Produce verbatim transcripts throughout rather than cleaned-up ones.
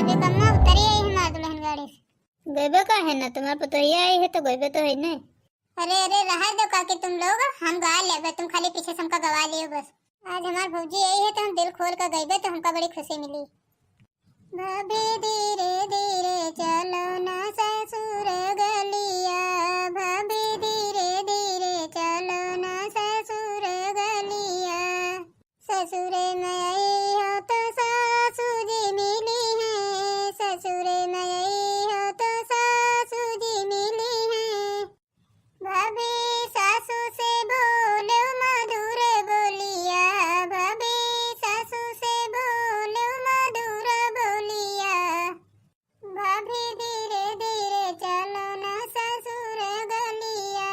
अरे अम्मा, उतरी आई हमार दुल्हन गाड़ी से। गइबे का है ना, तुम्हार पतोहिया आई है तो गइबे तो है ना। अरे, अरे, रहा दो काकी तुम लोग, हम गा लेबे, तुम खाली पीछे से हमका गवा लियो बस। आज हमार भौजी आई है तो हम दिल खोल के गइबे तो हमका बड़ी खुशी मिली। भाभी धीरे धीरे चलो ना ससुर गलिया, भाभी धीरे धीरे चलो ना ससुर गलिया। ससुर में आई हो तो सासू जी मिली है, ससुर में आई हो तो सासू जी मिली है। भाभी सासू से बोलो मधुर बोलिया, भाभी सासू से बोलो मधुर बोलिया। भाभी धीरे धीरे चलो ना ससुर गलिया,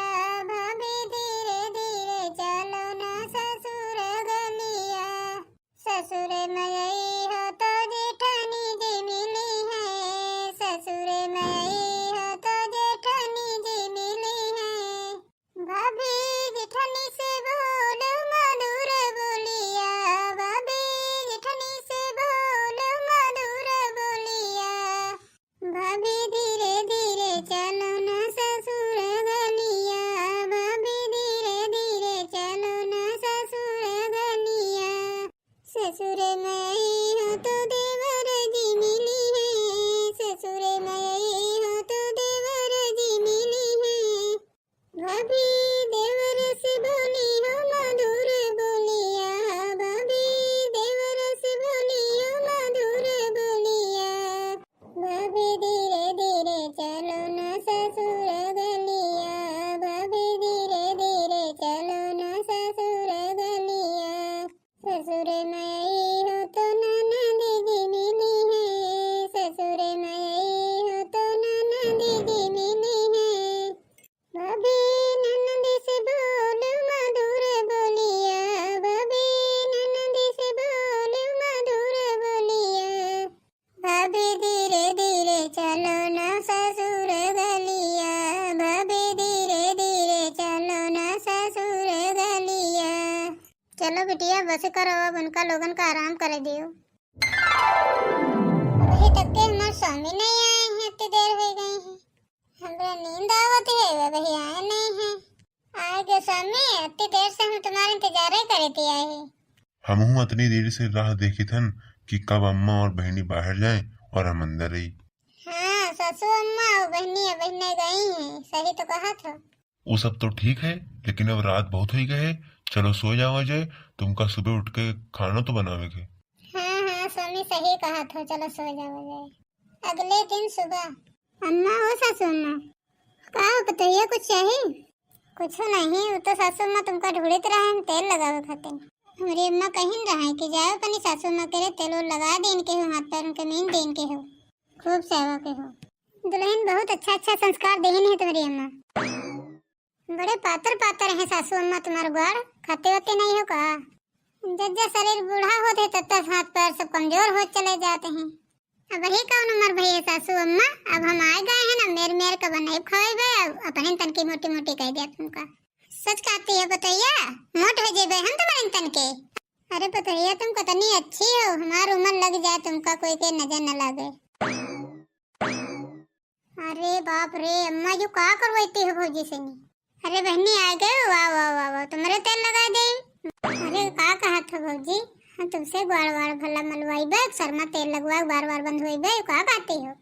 भाभी धीरे धीरे चलो ना ससुर गलिया। ससुर में आई हो तो जेठानी जी मिली है, ससुर में आई हो तो जेठानी जी मिली है। भाभी जेठानी से बोलो मधुर बोलिया, भाभी जेठानी से बोलो मधुर बोलिया। भाभी धीरे धीरे चलो ना ससुर गलिया, भाभी धीरे धीरे चलो ना ससुर गलिया। ससुर में आई हो तो देवर जी मिली है, ससुर में आई हो तो देवर जी मिली है। भाभी देवर से बोली हो मधुर बोलिया, भाभी देवर से बोली हो मधुर बोलिया। भाभी धीरे धीरे चलो ना ससुर गलिया, भाभी धीरे धीरे चलो ना ससुर गलिया। ससुर में आई हो तो ननद जी मिली है, ससुर में आई हो तो ननद जी मिली है। भाभी ननद से बोलो मधुर बोलिया, भाभी ननद से बोलो मधुर बोलिया। भाभी धीरे धीरे चलो ना ससुर गलिया, भाभी धीरे धीरे चलो ना ससुर गलिया। चलो बिटिया, बस करो, अब उनका लोगन का आराम करे दियो। अभी तक के हमार स्वामी नहीं आए हैं, इतनी देर हो गई है। हमरा नींद आवत है, वे अभी आए नहीं हैं। आए गे स्वामी, इतनी देर से हम तुम्हारा इंतजार ही करे थे आए हैं। हमहू इतनी देर से राह देखित हन कि कब अम्मा और बहनी बाहर जाएं और हम अंदर रही। हाँ, सासू अम्मा और बहनी, बहने गई हैं, सही तो कहा था। वो सब तो ठीक है, लेकिन अब रात बहुत होई गए है, चलो सो जावा जाए, तुमका सुबह उठ के खाना तो बनावे के। हाँ, हाँ, स्वामी सही कहा था, चलो सो जावा जाए। अगले दिन सुबह। अम्मा, ओ सासू अम्मा, का हो पतोहिया, कुछ चाही? कुछ नहीं, वो तो सासू अम्मा तुमका ढूंढित रहे हम तेल लगावे खातिर। हमारी अम्मा कहिन रहे कि जाओ अपनी सासू अम्मा के रे तेल उल लगा दे इनके हो, हाथ पैर उनके मीन दे इनके हो, खूब सेवा के हो। दुल्हन बहुत अच्छा अच्छा संस्कार देहिन है तुम्हारी अम्मा। बड़े पातर पातर हैं सासू अम्मा तुम्हारे ग्वाड़, खाते होते नहीं हो का? जब जब शरीर बूढ़ा होते तब तक हाथ पैर सब कमजोर हो चले जाते हैं। अब वही कौन उम्र भई है सासू अम्मा, अब हम आ गए हैं ना, मेर मेर का बनाई खवाई बे, अब अपने तन की मोटी मोटी कह दिया तुमका। सच कहती है पतोहिया, मोट हो जेबे हम तुम्हारे तन के। अरे पतोहिया तुम कितनी अच्छी हो, हमार उम्र लग जाए तुमका कोई के नजर न लगे। अरे बाप रे अम्मा, यू का करवाती हो भौजी से नी? अरे बहनी आ गए, वाह वाह वाह वाह, तुम्हारे तेल लगा दे। अरे का कहत हो भौजी, हम तुमसे ग्वाड़ वाड़ भला मलवाई बे, सर में तेल लगवा बार बार बंद होई बे, का कहती हो?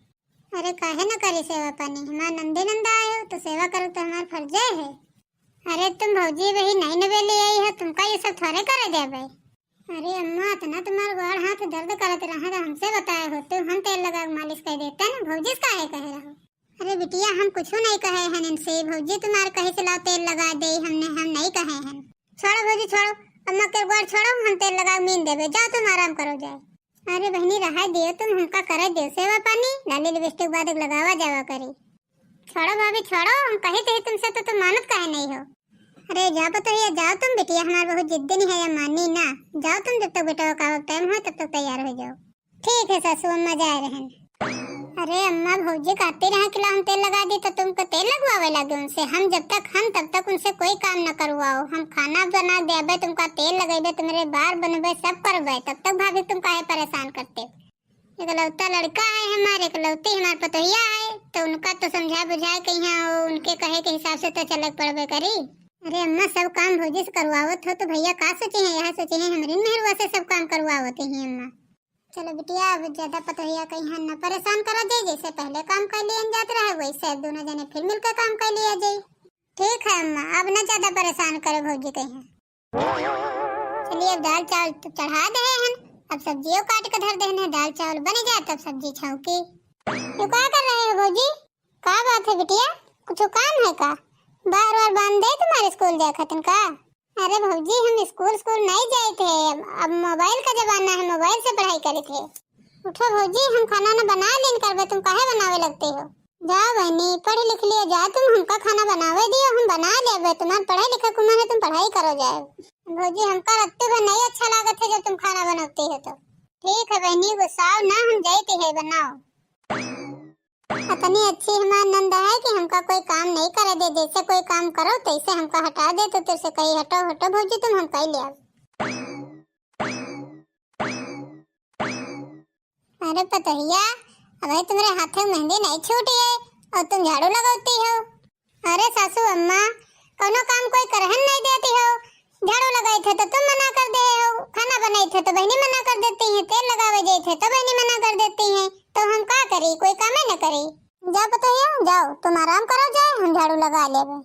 अरे काहे न करी सेवा पानी, हमार नंदे नंदा आए हो तो सेवा करो तो हमार फर्जे है। अरे तुम भौजी वही नई नवेली आई हो, तुमका ये सब थोड़े करे देबे। अरे अम्मा, इतना तुम्हार गोड़ हाथ दर्द करत रहा तो हमसे बताए होते, हम तेल लगा के मालिश कर देते ना, भौजी से काहे कहे रहो? अरे बिटिया, हम कुछ नहीं कहे हैं इनसे, भौजी तुम्हार कहे से लाओ तेल लगा दे, हमने, हम नहीं कहे हैं। छोड़ो भौजी छोड़ो, अम्मा के गोड़ छोड़ो, हम तेल लगा के मीन देबे, जाओ तुम आराम करो जाए। अरे बहनी रहा दियो तुम, हमका करे दियो सेवा पानी, लाली लिपस्टिक बाद लगावा जावा करी। छोड़ो भाभी छोड़ो, हम कही थे तुमसे तो तुम मानत काहे नहीं हो? अरे जाओ पतोहिया, जाओ तुम, बिटिया हमार बहुत जिद्दी नहीं है या मानी ना। जाओ तुम, जब तक बेटा का टाइम हो तब तक तैयार हो जाओ। ठीक है सासू अम्मा, जा रहे हैं। अरे अम्मा, भौजी कहती रहा कि ला हम तेल लगा दी तो तुमको तेल लगवावे लगे उनसे। हम जब तक हम तब तक उनसे कोई काम न करवाओ। हम खाना बना देबे, तुमका तेल लगेबे, तुम्हारे बार बनबे, सब करबे, तब तक भाभी तुम काहे परेशान करते हो? इकलौता लड़का है हमार, इकलौती हमार पतोहिया है, तो उनका तो समझा बुझाए के यहाँ वो उनके कहे के हिसाब से तो चले के पड़बे करी। अरे अम्मा, सब काम भौजी से करवावत हो तो भैया का सोचे हैं, यह सोचे हैं हमरी मेहरुआ से सब काम करवावत ही अम्मा। चलो बिटिया, अब ज्यादा पतोहिया के यहाँ न परेशान करा जाए, जैसे पहले काम कर लियन जात रहे वैसे अब दोनों जने फिर मिलकर काम कर लिया जाए। ठीक है अम्मा, अब न ज्यादा परेशान करे भौजी के यहाँ। चलिए, अब दाल चावल तो चढ़ा दे हैं, अब सब्जियों काट के धर देने, दाल चावल बन जाए तब सब्जी छौंकी। ये का कर रहे हो भौजी? का बात है बिटिया, कुछ काम है का? बार बार बांध दे तुम्हारे स्कूल जाए खातिर का? अरे भौजी, हम स्कूल स्कूल नहीं जाए थे, अब, अब मोबाइल का जमाना है, मोबाइल से पढ़ाई करे थे। उठो भौजी, हम खाना न बना लेन करबे, तुम काहे बनावे लगते हो? जाओ बहनी, पढ़ लिख लियो, जाओ तुम, हमका खाना बनावे दियो, हम बना लेबे, तुम्हार पढ़े लिखे के उम्र है, तुम पढ़ाई करो जाओ। भौजी, हमका रत्ती भर नहीं अच्छा लागत है जब तुम खाना बनौती हो तो। ठीक है बहनी, गुस्साओ ना, हम जाइत है बनाओ। इतनी अच्छी हमार नंद है कि हमका कोई काम नहीं करे दे, जैसे कोई काम करो तैसे हमका हटा दे, तो तेरे से कही हटो हटो भौजी तुम, हम कही ले आओ। अरे पतोहिया, अबे तुम्हारे हाथे मेहंदी नहीं छूटी है और तुम झाड़ू लगाती हो। अरे सासू अम्मा, कौनो काम कोई करहन नहीं देती हो। झाड़ू लगाई थे तो तुम मना कर दे हो, खाना बनाई थे तो बहनी मना कर देती है, तेल लगावे जाई थे तो बहनी मना कर देती है, तो हम का करी, कोई कामे न करी। जाओ पतोहिया, जाओ तुम आराम करो, जाए हम झाड़ू लगा लेबे।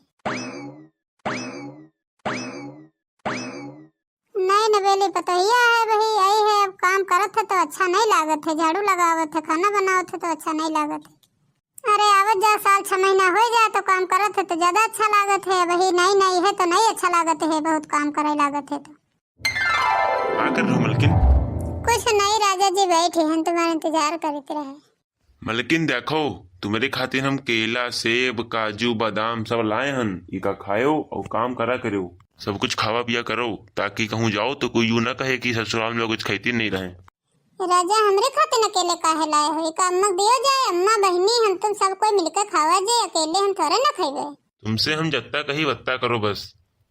नहीं नवेली पतोहिया है भाई, आई है, अब काम करत है तो अच्छा नहीं लागत है, झाड़ू लगावत है, खाना बनावत है तो अच्छा नहीं लागत है। अरे आवत जा, साल छह महीना हो जाए तो काम करत है तो ज्यादा अच्छा लागत है, वही नई नई है तो नहीं अच्छा लागत है, बहुत काम करे लागत है तो। का कर रहो मलकिन? कुछ नहीं राजा जी, बैठे हैं, तुम्हारा इंतजार करते रहे। मलकिन देखो, तुम्हारे खातिर हम केला, सेब, काजू, बादाम सब लाए हन, इका खायो और काम करा करो। सब कुछ खावा पिया करो, ताकि कहूँ जाओ तो कोई यूँ ना कहे कि ससुराल में कुछ खाती नहीं रहे। राजा, हमरे खातिर अकेले काहे लाए हो? इका अम्मा के दियो जाए, अम्मा, बहिनी, हम तुम सब कोई मिलके खावा जाए, अकेले हम थोड़े ना खइबे। तुमसे हम जत्ता कही वत्ता करो बस।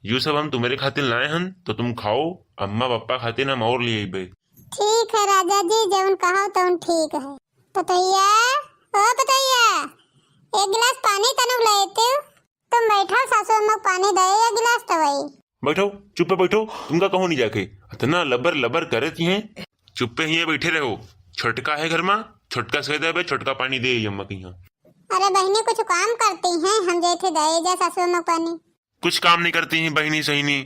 यू सब हम तुम्हारे खातिर लाए हन, तो तुम खाओ, अम्मा पापा खातिर हम और ले अइबे। ठीक है राजा जी, जौन कहो तौन ठीक है। पतोहिया, ओ पतोहिया, एक गिलास पानी तनुक ले तू। तुम बैठो, सासू अम्मा के पानी दे, एक गिलास तो वही। बैठो, चुप्पे बैठो, तुमका कहूँ नहीं जाके। इतना लबर लबर करत ही हैं। चुप्पे ही बैठे रहो। छोटका है घर में, छोटका से दे बे, छोटका पानी दे अम्मा के यहाँ। अरे बहिनी, कुछ काम करती हैं, हम जाइत है दे जा सासू अम्मा के पानी। कुछ काम नहीं करती हैं बहिनी सहिनी।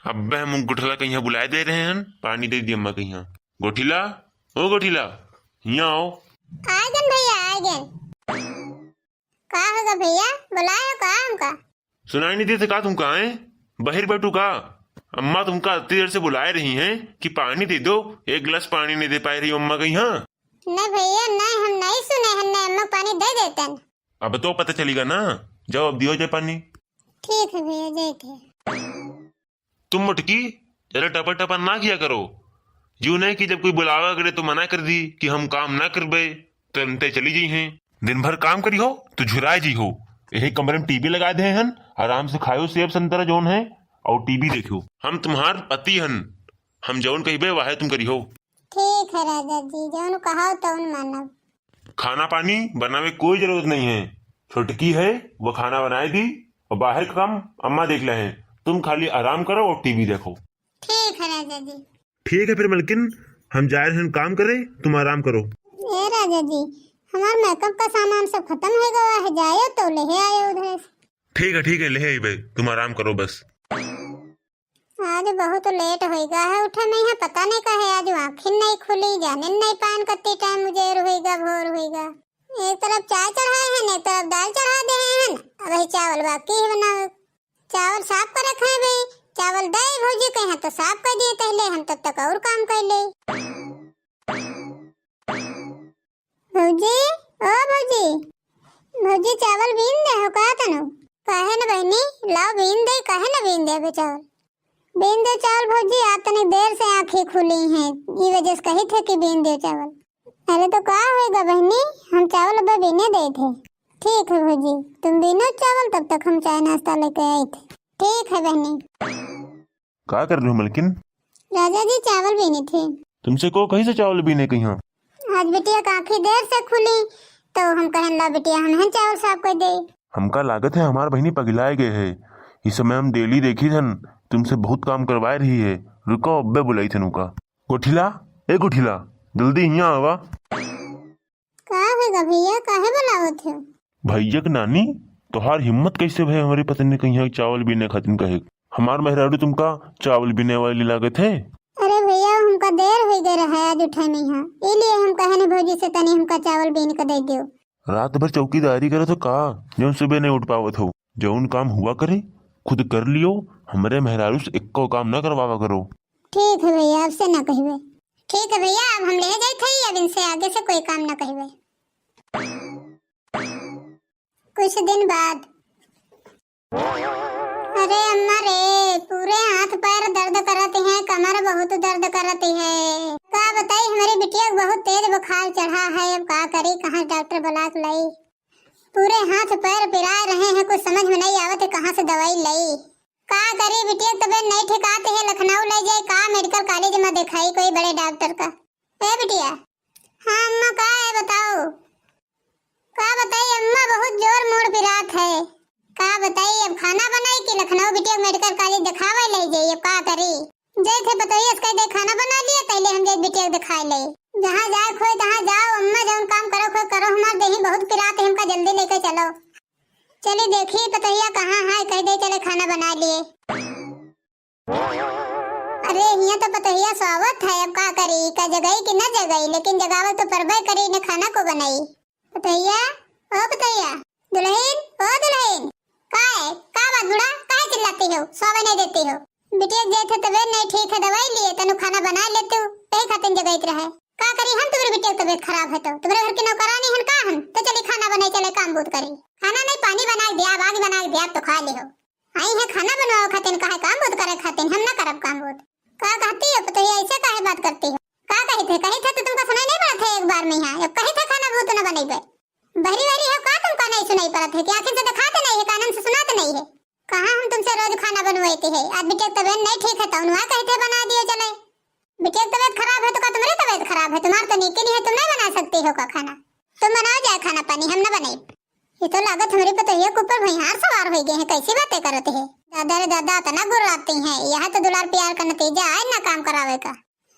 अब्बे हम गोठिला के यहाँ बुलाए दे रहे हैं, पानी दे दी अम्मा के यहाँ। गोठिला, ओ गोठिला, यहाँ आओ। आए गन भैया, आए गन। का होगा भैया, बुलाए हो का हमका? सुनाई नहीं देते का तुमका, हैं? बहिर बैठू का? अम्मा तुमका इतनी देर से बुलाए रही हैं कि पानी दे दो, एक गिलास पानी नहीं दे पाए रही अम्मा के यहाँ। नहीं भैया, नहीं, हम नहीं सुने हैं, नहीं, अम्मा पानी दे देतन। अब तो पता चलेगा ना, जाओ अब दियो जाए पानी। ठीक है भैया, जाइत है। तुम मोटकी, ज्यादा टपर टपर ना किया करो। यूँ नहीं कि जब कोई बुलावा करे तो मना कर दी कि हम काम ना करबे, तुरंते चली जइहैं। दिन भर काम करी हो तो झुराए जइहो। यही कमरे में टीवी लगा दे हन, आराम से खायो सेब संतरा जौन है और टीवी देखो। हम तुम्हार पति हन, हम जौन कहिबे वह तुम करिहो। ठीक है राजा जी, जौन कहो तौन मानब। खाना पानी बनावे कोई जरूरत नहीं है, छोटकी है वो खाना बनाए दी और बाहर का काम अम्मा देख ले हैं, तुम खाली आराम करो और टीवी देखो। ठीक है राजा जी। ठीक है फिर मलकिन, हम जा रहे हैं काम करे, तुम आराम करो। ए राजा जी, हमार मेकअप का सामान सब खत्म हो गवा है, जायो तो ले आयो उधर से। ठीक है, ठीक है, ले अइबे, तुम आराम करो बस। आज बहुत लेट होइगा है उठे में, यहाँ पता नहीं काहे आज आँखिन नहीं खुली, जाने नहीं पान कत्ती टाइम उजेर होइगा, भोर होइगा। एक तरफ चाय चढ़ाए हैं, एक तरफ दाल चढ़ा दे हैं, अब वही चावल बाकी है बनावे। चावल साफ कर रखे हैं भाई, चावल दे भौजी के यहाँ तो साफ कर दिए पहले, हम तब तक और काम कर ले। भौजी, ओ भौजी, भौजी चावल बीन दे हो का तनु? काहे न बहिनी, लाओ बीन दे, काहे न बीन दे अबे चावल? बीन दे चावल भौजी, आज तनी देर से आँखें खुली हैं, ई वजह से कही थे कि बीन दे चावल। अरे तो का होएगा बहिनी, हम चावल अबे बीने दे थे। ठीक है भौजी, तुम बीनो चावल, तब तक हम चाय नाश्ता लेके आई थे। ठीक है बहिनी। का कर रहे हो मलकिन? राजा जी चावल बीने थे। तुमसे को कहीं से चावल बीने कहीं? आज बिटिया का आँखी देर से खुली, तो हम कहन ला बिटिया हमहन चावल साफ कर दे। हमका लागत है हमार बहिनी पगलाए गए है। इस समय हम डेली देखी थन, तुमसे बहुत काम करवाए रही है। रुको, अब्बे बुलाई थन उनका। गोठिला, ए गोठिला, जल्दी हियाँ आवा। का होगा भैया, काहे बुलावत हो? भैया के नानी, तोहार हिम्मत कैसे भय हमारी पत्नी के यहाँ चावल बीने खातिर कहे? हमार मेहरारू तुमका चावल बीने वाली लागत है? अरे भैया, हमका देर हो गए रहा है आज उठे में यहाँ, इलिए हम कहे ने भौजी से तनी हमका चावल बीन के दे दियो। रात भर चौकीदारी करो तो का, जौन सुबह नहीं उठ पावत हो? जौन काम हुआ करे, खुद कर लियो, हमरे मेहरारू से एक्को काम ना करवावा करो। ठीक है भैया, अब से ना कहबे। ठीक है भैया, अब हम ले जाइत हई, अब इनसे आगे से कोई काम ना कहबे। कुछ दिन बाद। अरे अम्मा रे, पूरे हाथ पैर दर्द करत हैं, कमर बहुत दर्द करत है। का बताई, हमारी बिटिया के बहुत तेज बुखार चढ़ा है, अब का करी, कहाँ डॉक्टर बुला के लाई? पूरे हाथ पैर पिराए रहे हैं, कुछ समझ में नहीं आवत है कहाँ से दवाई लाई। का करी, बिटिया के तबीयत नहीं ठिकात है, लखनऊ ले जाए का, मेडिकल कॉलेज में दिखाई कोई बड़े डॉक्टर का। ए बिटिया। हाँ अम्मा, का है बताओ? का बताई अम्मा, बहुत जोर मूड़ पिरात है। का बताई, अब खाना बनाई कि लखनऊ बिटिया के मेडिकल कॉलेज दिखावे ले जाई, अब का करी? जैसे पतोहिया से कह दे खाना बना लिया, पहले हम जाई बिटिया के दिखाए ले। जहाँ जाए खोए तहाँ जाओ अम्मा, जौन काम करो खोए करो, हमार देही बहुत पिरात है, हमका जल्दी लेके चलो। चली देखी पतोहिया कहाँ है, कह दे चले खाना बना लिए। अरे हियाँ तो पतोहिया सोवत है, अब का करी, का जगाई कि न जगाई, लेकिन जगावल तो परबे करी, न खाना को बनाई। पतोहिया, ओ पतोहिया, दुल्हन, ओ दुल्हन, का है, का बात बूढ़ा, काहे चिल्लाती हो, सोवे नहीं देती हो? बिटिया के जाए थे तबीयत नहीं ठीक है, दवाई लिए, तनु खाना बना लेती हूँ, यही खातिर जगाइत रहे। का करी हम तुम्हारी बिटिया की तबीयत खराब है तो? तुम्हारे घर की नौकरानी हन का हम? तो चली खाना बनाई चले काम बूत करी। खाना नहीं पानी बना के दिया, आग बना के दिया तो खा ले हो। आई है खाना बनवाओ खातिर, कहा काम बूत करे खातिर, हम ना करब काम बूत। का कहती हो तो ये ऐसे काहे बात करती हो? का कही थे, कही थे तो तुमका सुनाई नहीं पड़त है एक बार में यहाँ, अब कही थे खाना बूत ना बनैबे। बहरी बहरी हो का तुमका नहीं सुनाई पड़त है कि आँखें से दिखाते नहीं है, कानन से सुनाते नहीं है? कहाँ हम तुमसे रोज खाना बनवाते है, आज बिटिया की तबीयत नहीं ठीक है तो उनवा कही थे बना दियो चले। बिटिया की तबीयत खराब है तो का तुम्हारी तबीयत खराब है? तुम्हार तो नीके नहीं है, तुम नहीं बना सकती हो का खाना? तुम बनाओ जाए खाना पानी, हम ना बनाई। ये तो लागत हमारी पतोहिया के ऊपर भैंहार सवार हो गए हैं, कैसी बातें करते हैं। दादा रे दादा, इतना गुर्राती हैं, यह तो दुलार प्यार का नतीजा है ना काम करावे का।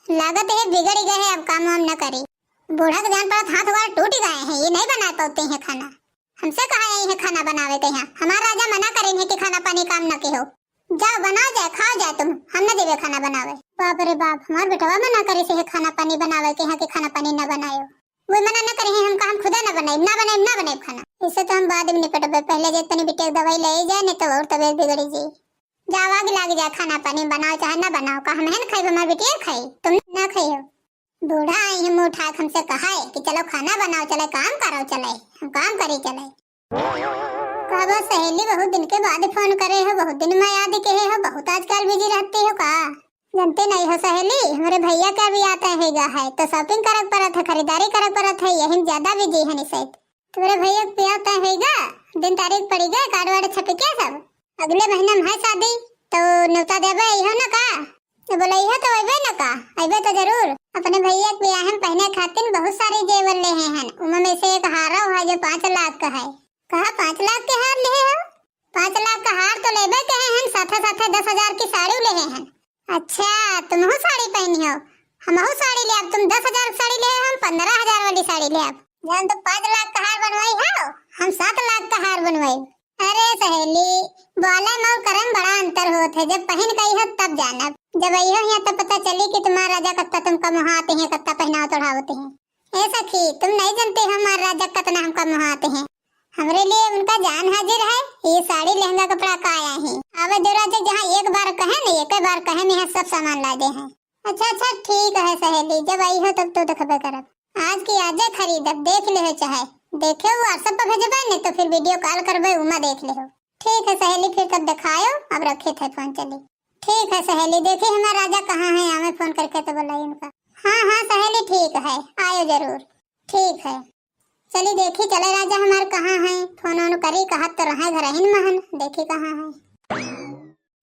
लागत है बिगड़ गए हैं, अब काम वाम न करी। बूढ़ा के जान पड़त हाथ गोड़ टूट गए हैं, ये नहीं बना पाते हैं खाना। हमसे कहा यही है खाना बनावे के यहाँ, हमार राजा मना करें है कि खाना पानी काम न के हो। जाओ बनाओ जाए, खाओ जाए तुम, हम न देवे खाना बनावे। बाप रे बाप, हमार बेटवा मना करे से है खाना पानी बनावे के यहाँ कि खाना पानी न बनायो। वो मना न करे हैं हमका, हम खुदा न बनाइब, ना बनाइब, ना बनाइब खाना। इससे तो हम बाद में निपटबे, पहले जे तनी बिटिया के दवाई ले जाए, नहीं तो और तबीयत बिगड़ी जी। जाओ आग लाग जाए, खाना पानी बनाओ चाहे ना बनाओ, का हम है न खाइब, हमार बिटिया खाई, तुम ना खाइयो। बूढ़ा आई है मुँह उठा के हमसे कहा है कि चलो खाना बनाओ चले, काम करो चले, हम काम करी चले। का बा सहेली, बहुत दिन के बाद फोन करे हो, बहुत दिन में याद के हो, बहुत आजकल बिजी रहती हो का? जानते नहीं हो सहेली, हमारे भैया का भी आता है गा है, तो शॉपिंग करक पड़त है, खरीदारी करक पड़त है, यही में ज्यादा बिजी है निशा। तुम्हारे भैया के ब्याह तय होइगा, दिन तारीख पड़िगा, कार्ड वार्ड छपिगा सब। अगले महीना में है शादी, तो न्योता देबे, अइहो न का? तो बोले, अइहो तो अइबे न का, अइबे तो जरूर। अपने भैया के ब्याह में पहने खातिर बहुत सारे जेवर लेहे हन, उमा में से एक हारो है जो पाँच लाख का है। कहा, पाँच लाख के हार लेहे हो? पाँच लाख का हार तो लेबे कहे हन, साथे साथे दस हजार की साड़ी लेहे हन। अच्छा, तुमहू साड़ी पहनी हो, हमहू साड़ी ले। अब तुम दस हजार की साड़ी ले, हम पन्द्रह हजार वाली साड़ी ले। अब जब तुम पाँच लाख का हार बनवाई हो, हम सात लाख का हार बनवाई। अरे सहेली, बोले में और करे में बड़ा अंतर होत है। जब पहन के आई हो तब जानब, जब आई हो यहाँ तब पता चली कि तुम्हार राजा कत्ता तुमका मोहाते हैं, कत्ता पहनावत ओढ़ावत हैं। ए सखी, तुम नहीं जानते हो हमार राजा कतना हमका मोहाते हैं। हमरे लिए उनका जान हाजिर है, ये साड़ी लहंगा कपड़ा का आया है। आवे देवराज जहाँ एक बार कहे न, एक बार कहे में यहाँ सब सामान ला दे हैं। अच्छा अच्छा, ठीक है सहेली, जब आई हो तब तो देखबे करब। आज की आजे खरीदब, देख ले हो चाहे। देखे हो WhatsApp पर भेजबे, नहीं तो फिर वीडियो कॉल करबे, उमा देख ले हो। ठीक है सहेली, फिर तब दिखायो, अब रखे थे फोन, चली। ठीक है सहेली, देखी हमार राजा कहाँ है, आवे फोन करके तो बोलाई उनका। हाँ हाँ सहेली, ठीक है, आयो जरूर। ठीक है, चली देखी चले राजा हमार कहाँ है, फोन वोन करी, कहत तो रहे घर ही महन, देखी कहाँ है।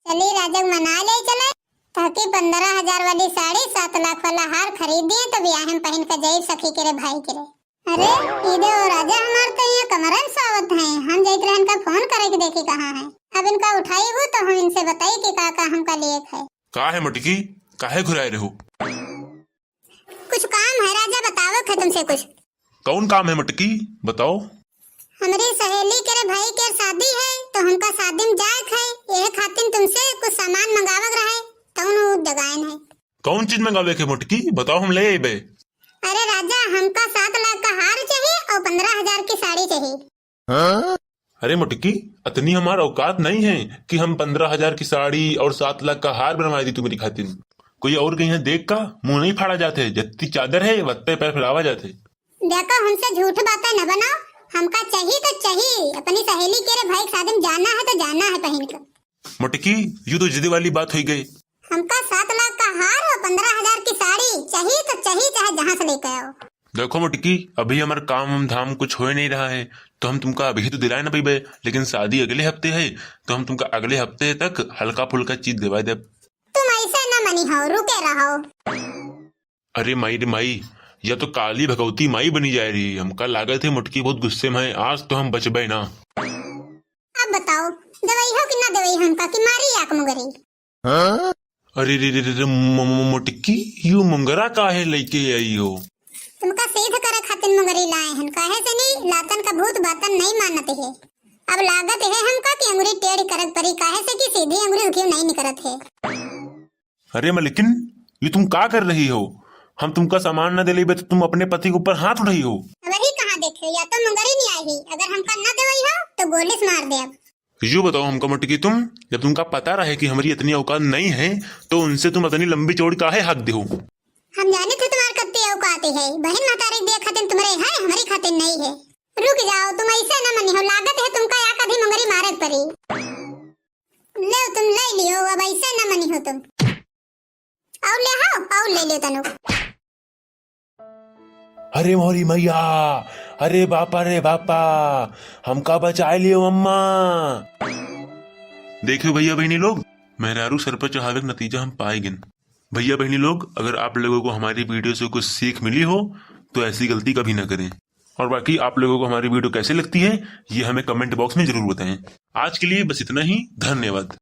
चली राजा के मना ले चले। ताकि पन्द्रह हजार वाली साड़ी, सात लाख वाला हार खरीद दिए, तो बियाह में पहिन के जाई सखी के रे, भाई के रे। अरे, ई दे ओ राजा हमार तो यहाँ कमरा में सोवत हैं। हम जाइत रहे इनका फोन करे के देखी कहाँ है। अब इनका उठाई हूँ तो हम इनसे बताई कि का का हमका लिए है। का है मोटकी, काहे घुराए रहो? कुछ काम है राजा, बतावे के तुमसे कुछ। कौन काम है मोटकी, बताओ। हमरी सहेली के रे भाई के शादी है, तो हमका शादी में जाए के है, यह खातिर तुमसे कुछ सामान मंगावक रहे, तौन उ जगायन है। कौन चीज मंगावे के मोटकी, बताओ, हम ले अइबे। अरे राजा, हमका सात लाख का हार चाहिए और पन्द्रह हजार की साड़ी चाहिए। अरे मोटकी, अतनी हमार औकात नहीं है कि हम पन्द्रह हजार की साड़ी और सात लाख का हार बनवा दी तुम्हारी खातिर। कोई और कहीं देख का मुंह नहीं फाड़ा जाते, जत्ती चादर है वत्ते पैर फैलावा जाते। देखो, हमसे झूठ बातें न बनाओ, हमका चाहिए तो चाहिए, अपनी सहेली के रे भाई के शादी में जाना है तो जाना है पहिन के। मोटकी, यू तो जिद वाली बात हुई गई। हमका सात लाख का हार और पन्द्रह हजार की साड़ी चाहिए तो चाहिए, चाहे जहाँ से लेके आओ। देखो मोटकी, अभी हमार काम धाम कुछ हो नहीं रहा है, तो हम तुमका अभी तो दिलाए ना पइबे, लेकिन शादी अगले हफ्ते है, तो हम तुमका अगले हफ्ते तक हल्का फुल्का चीज दिवा देब। तुम ऐसे ना मनी हो, रुके रहो। अरे माई रे माई, या तो काली भगवती माई बनी जाए रही। हमका लागत है मोटकी बहुत गुस्से में है, आज तो हम बचबे ना। अब बताओ, देवई हो कि ना देवई हमका, कि मारी आक मुंगरी? अरे रे रे रे रे, मो-, मो-, मोटकी, यू मुंगरा काहे लेके आई हो? तुमका सीध करे खातिर मुंगरी लाए हन, काहे से नहीं, लातन का भूत बातन नहीं मानत है। अब लागत है हमका कि अंगुरी टेढ़ करक परी, काहे से कि सीधी अंगुरी से घी नहीं निकरत है। अरे मलकिन, ये तुम का कर रही हो? हम तुमका सामान न दिलेबे तो तुम अपने पति के ऊपर हाथ उठाई हो। वही कहाँ देखे, या तो मुंगरी नहीं आई ही, अगर हमका न देवई हो तो गोली से मार देब। यू बताओ हमका मोटकी तुम, जब तुमका पता रहे कि हमरी इतनी औकात नहीं है, तो उनसे तुम इतनी लंबी चौड़ी काहे हक दे हो? हम जाने थे तुम्हार कत्ती औकात है, बहन महतारी के दिया खातिर तुम्हारे है, हमरी खातिर नहीं है। रुक जाओ, तुम ऐसे न मनी हो, लागत है तुमका या कभी मुंगरी मारक परी। ले तुम ले लियो, अब ऐसे न मनी हो तुम। और ले आओ, और ले लियो तनु। अरे मोरी मैया, अरे बापा रे बापा, हमका बचाए लियो अम्मा। देखियो भैया बहनी लोग, मेहरारू सर पर चढ़ावे के नतीजा हम पाए गिन। भैया बहनी लोग, अगर आप लोगों को हमारी वीडियो से कुछ सीख मिली हो तो ऐसी गलती कभी ना करें। और बाकी आप लोगों को हमारी वीडियो कैसे लगती है, ये हमें कमेंट बॉक्स में जरूर बताएं। आज के लिए बस इतना ही, धन्यवाद।